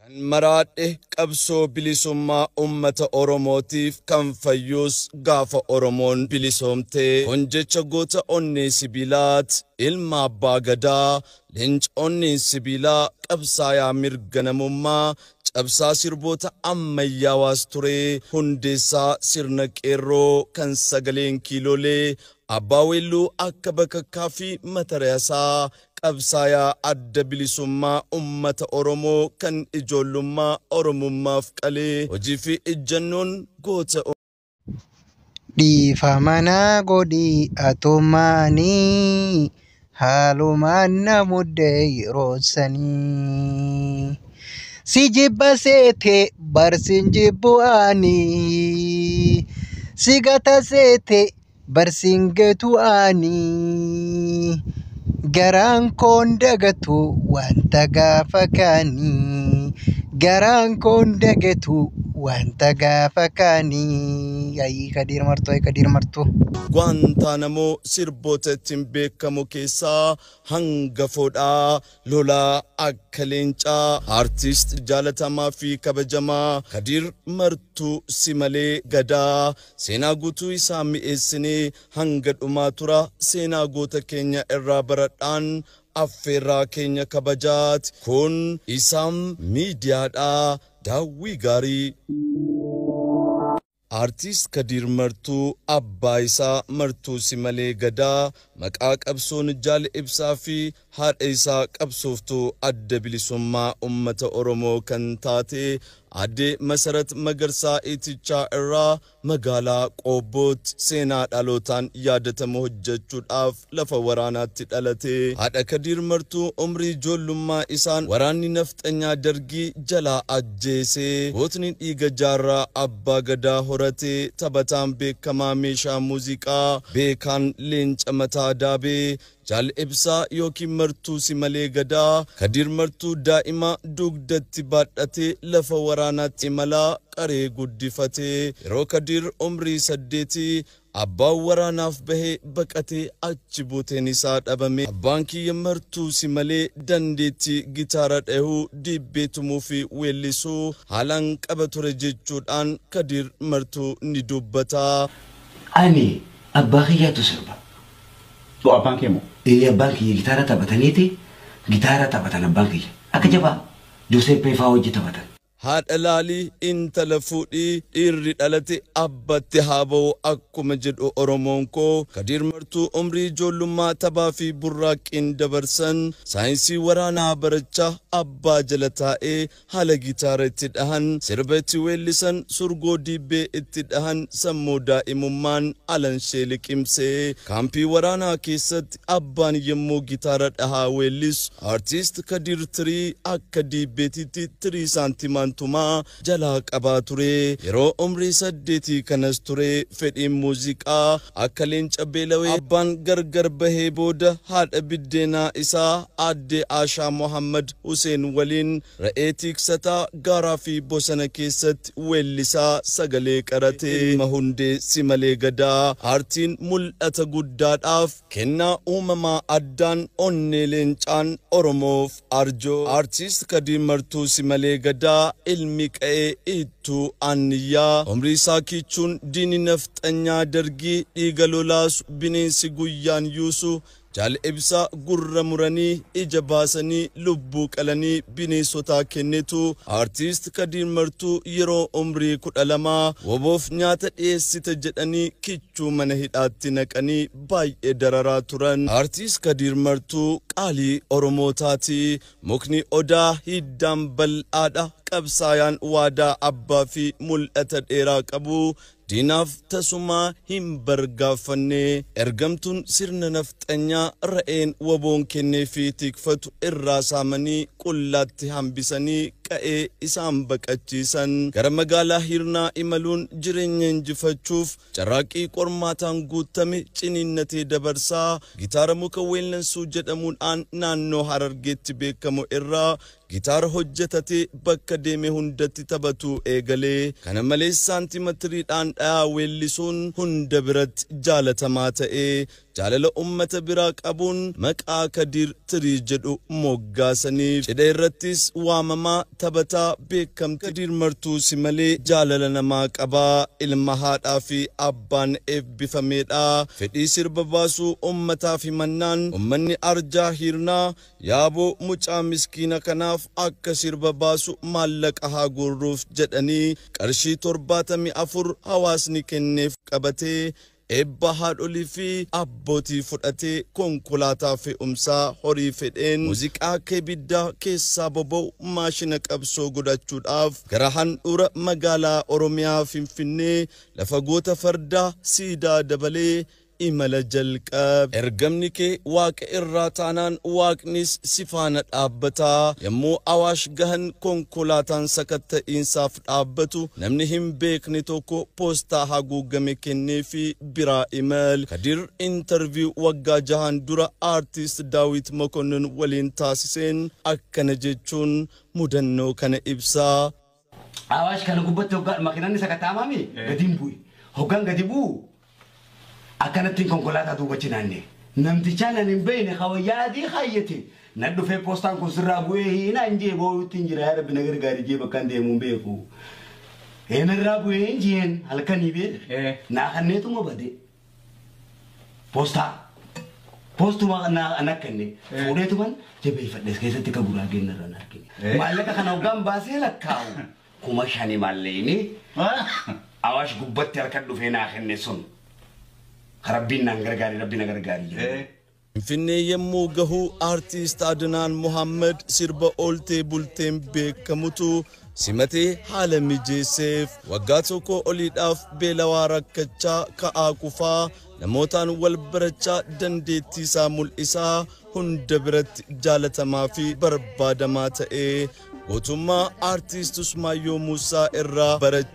Kan maraadhe qabsoo bilisummaa ummata Oromootiif, kan fayyuus gaafa Oromoon bilisoomte. Kun jecha goota onnee sibiilaat, ilma abbaa gadaa, leenca onneen sibiilaa, qabsaayaa mirga namummaa, cabsaa sirboota ammayyaawaas ture, hundeessaa sirna qeerroo kan sagaleen kiilolee, abbaa weelluu akka bakakkaa fi matarayasaa, qabsaayaa adda bilisummaa ummata Oromoo kan ijoollummaa Oromummaaf qalee, hojii fi ijjannoon goota. Dhiifama naa godhi atumaanii, haalumaan na mudde yeroo sanii. Si jibba seete barsiin jibbu ani, si gata seete barsiin gatu ani. Garaan koon dagatu wanta gaafa kaanii. Garaan koon dagatu wanta gaafa kaanii. Ayii Kadiir Martuu, ayii Kadiir Martuu. Guantaanamoo sirboota ittiin beekamu keessaa hangafoodha. Lolaa akka leencaa, aartist jaalatamaa fi kabajamaa Kadiir Martuu Simalee Gadaa, seenaa guutuu isaa mi'eessinee hanga dhumaa tura. Seenaa goota keenya irraa baradhaan affeerraa keenya kabajaati. Kun Isaam Miidiyaadha. Daawwii gaarii. Aartist Kadiir Martuu abbaa isaa Martuu Simalee Gadaa maqaa qabsoon Jaal Ibsaa fi haadha isaa qabsooftuu adda bilisummaa ummata Oromoo kan taate Aadde Masarat Magarsaa Itichaa irraa magaalaa Qoobbootti seenaa dhalootaan yaadatamu hojjechuudhaaf lafa waraanaatti dhalate. Haadha Kadiir Martuu umrii ijoollummaa isaan waraanni nafxanyaa Dargii jalaa ajjeese. Gootni dhiiga jaarraa abbaa gadaa horate, taphataan beekamaa meeshaa muuziqaa beekaan leenca mataa daabee Jaal Ibsaa yookiin Martuu Simalee Gadaa, Kadiir Martuu daa'ima dugdatti baadhatee lafa waraanaatti imalaa qaree guddifate. Yeroo Kadiir umrii 8 abbaan waraanaaf bahee baqatee achi buuteen isaa dhabame. Abbaan kiyya Martuu Simalee dandeettii gitaara dhahuu, dibbee tumuu fi weellisuu haalaan qaba ture jechuudhaan Kadiir Martuu ni dubbata. Ani abbaa kiyyaatu sirba. Abbaan kee moo? Ee, abbaan kiyya gitaara taphataniiti, gitaara taphatan abbaan kiyya. Akka jabaa Joseppee fa'aa hojii taphatan. Haadha laalii intala fuudhii, dhiirri dhalate abbatti haa ba'u akkuma jedhu Oromoon koo. Kadiir Martuu umrii ijoollummaa taphaa fi burraaqqiin dabarsan, saayinsii waraanaa barachaa abbaa jala taa'ee haala gitaara itti dhahan, sirba itti weellisan, surgoo dibbee itti dhahan sammuu daa'imummaan alanshee liqimsee. Kaampii waraanaa keessatti abbaan yommuu gitaara dhahaa weellisu, aartist Kadiir tirii akka dibbeetitti tirii saantimaan tumaa jalaa qabaa ture. Yeroo umrii 8 kanas ture fedhiin muuziqaa akka leenca beelawee. Abbaan gargar bahee booda haadha biddeenaa isaa aadde Aashaa Mohammad Huseen waliin re'ee tiksataa gaaraa fi bosona keessatti weellisaa sagalee qarate. Ilma Hundee Simalee Gadaa, aartiin mul'ata guddaadhaaf kennaa uumamaa addaan onnee leencaan Oromoof arjoo. Aartist Kadiir Martuu Simalee Gadaa, ilmi qa'ee Ittuu Anniyyaa, umrii isaa kiichuun diini nafxanyaa Dargii dhiiga lolaasu, bineensi guyyaan yuusu Jaal Ibsaa gurra muranii, ija baasanii, lubbuu qalanii bineensotaa kennitu. Aartist Kadiir Martuu yeroo umrii 12 woboof nyaata dhiyeessite jedhanii kichuu mana hidhaatti naqanii baay'ee dararaa turan. Aartist Kadiir Martuu qaalii Oromootaati. Mukni odaa hiddaan bal'aadha. Qabsaayaan waadaa abbaa fi mul'ata dheeraa qabu diinaaf tasumaa hin bargaaffanne. Ergamtuun sirna nafxanyaa ra'een woboon kennee fi tikfatu irraa saamanii qullaatti hambisanii qa'ee isaan baqachiisan. Gara magaalaa Hirnaa imaluun jireenya injifachuuf carraaqqii qormaataan guutame ciniinnatee dabarsaa, gitaara muka weellansuu jedhamuudhaan naannoo Harargeetti beekamu irraa gitaara hojjetatee bakka deeme hundatti taphatu eegalee. Kana malees saantimatiriidhaan dhayaa weellisuun hunda biratti jaalatamaa ta'e. Jaalala ummata biraa qabuun maqaa Kadiir Tirii jedhu moggaasaniif. Cidha irrattis waamamaa taphataa beekamtii Kadiir Martuu si malee jaalala namaa qabaa, ilma haadhaa fi abbaan eebbifameedha. Fedhii sirba baasuu ummataaf himannaan ummanni arjaa Hirnaa yaaboo mucaa miskiina kanaaf akka sirba baasu maallaqa haa guurruuf jedhanii qarshii 74 hawaasni kenneef qabatee eebba haadholii fi abbootii fudhatee konkolaataa fe'umsaa horii fedheen muuziqaa kebiddaa keessaa boba'u maashina qabsoo godhachuudhaaf gara handhuura magaalaa Oromiyaa Finfinnee lafa goota fardaa siidaa dabalee imala jalqabe. Ergamni kee waaqa irraa taanaan waaqnis si faana dhaabbataa. Yommuu Awaash gahan konkolaataan sakatta'iinsaaf dhaabbatu namni hin beekne tokko poostaa haguugame kenneefi biraa imal. Kadir interview waggaa 6 dura aartist Daawit Mokonnon waliin taasiseen akkana jechuun mudannoo kana ibsaa. Awaash kana gubbatti hoggaan makiinaan sakatta'amame gadi hin bu'e. Hoggaan gadi bu'u akkanattiin konkolaataa duubachi naanne. Namtichaan ani hin beekne hawayyaa adii kaayyate. Na dhufee poostaan kun sirraa bu'ee hiina hin jee boo'utti hin jira yaa Rabbi na gargaari jee bakka hin deemu hin beeku. Eenarraa bu'ee hin jeen halkanii beeka. Naa kanneetuma bade. Poostaa. Poostuma naa kanne fuudheetuman jabeeffadhes keessatti ka guraageen narra na argine. Maallaqa kana hoggaan baasee lakkaa'u 5,000 maalleeni Awaash gubbatti harka dhufee naa kenne sun. Rabbiin naan gargaari, Rabbi na gargaari jedhe. Finfinnee yommuu gahu aartist Adnaan Muhammad sirba ooltee bulteen beekamutu simatee haala mijeesseef. Waggaa tokko oliidhaaf beelawaa rakkachaa ka'aa kufaa namootaan wal barachaa dandeettii isaa mul'isaa hunda biratti jaalatamaa fi barbaadamaa ta'ee gootummaa aartist Usmaayyoo Muusaa irraa barachaa